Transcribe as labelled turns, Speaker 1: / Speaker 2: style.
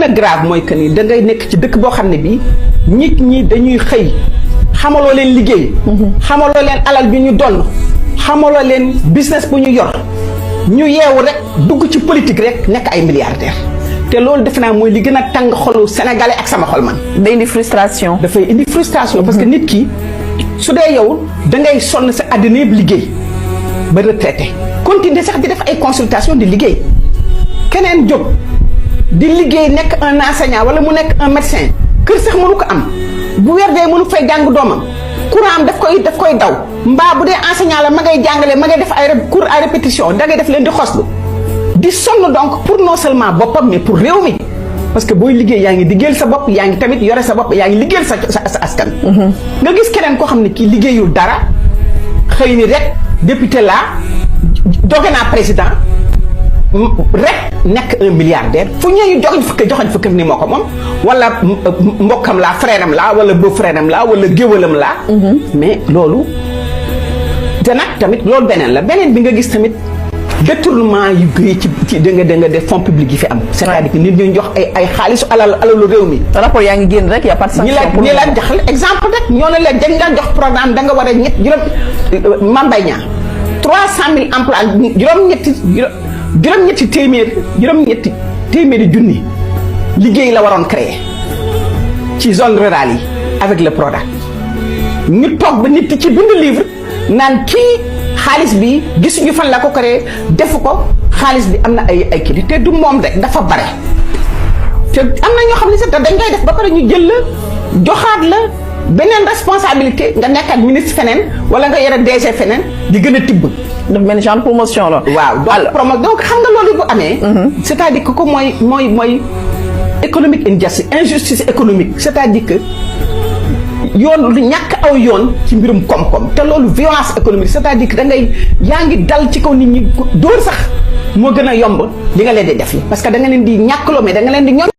Speaker 1: a grave mooy que ni da ngay nekk ci dëkk boo xam ne bii nit ñi dañuy xëy xamaloo leen liggéey. xamaloo leen alal bi ñu donn xamaloo leen business bu ñu yor ñu yeewu rek dugg ci politique rek nekk ay milliardaires te loolu defe naa mooy li gën a tàng xolu sénégalais ak sama xol man.
Speaker 2: day indi frustration.
Speaker 1: dafay indi frustration parce que nit ki su dee yow da ngay sonn sa àddina yëpp liggéey ba retraité continuer sax di def ay consultation di liggéey keneen jóg di liggéey nekk un enseignant wala mu nekk un médecin kër sax mënu ko am bu weer dee mënu fay jàng doomam courant am daf koy daw mbaa bu dee enseignant la ma ngay jàngale ma ngay def ay cours à répétition da ngay def leen di xoslu di sonn donc pour non seulement boppam mais pour réew mi parce que booy liggéey yaa ngi liggéeyal sa bopp yaa ngi tamit yore sa bopp yaa ngi liggéeyal sa askan. nga gis keneen koo xam ne kii liggéeyul dara xëy ni rek député laa doge naa président rek nekk un milliardaire fu ñëwee joxoñ fukk ni moo ko moom wala mbokkam laa frère am laa wala beau frère am laa wala géwalam laa. mais loolu te nag tamit loolu beneen la beneen bi nga gis tamit. détournement yu bëri ci da nga des fonds publics yi fi am. c'est-à-dire que nit ñi jox ay xaalisu alalu réew mi.
Speaker 2: rapport yaa ngi génn rek y a pas de sanction.
Speaker 1: ñi la jox exemple rek ñoo ne leen dañ la jox programme da nga war a Mame Mbaye Niang 300 000 emplois juróom-ñetti téeméeri junni liggéey la waroon créer ci zone rurale yi avec le Prodac ñu toog ba nit ci bind livre naan kii. xaalis bi gisuñu fan la ko créé defu ko xaalis bi am na ay kii te du moom rek dafa bare te am na ñoo xam ne sax dañ koy def ba pare ñu jël la joxaat la beneen responsabilité nga nekk ak ministre feneen wala nga yore DG feneen di gën a tibb.
Speaker 2: daf mel ni genre promotion la.
Speaker 1: waaw donc xam nga loolu bu amee. c'est-à-dire que ko mooy économique injustice économique c'est-à-dire que. yoon lu ñàkk aw yoon ci mbirum koom-koom te loolu violence économique c'est-à-dire que yaa ngi dal ci kaw nit ñi dóor sax moo gën a yomb li nga leen di def yi parce que da nga leen di ñàkkloo mais da nga leen di ñoom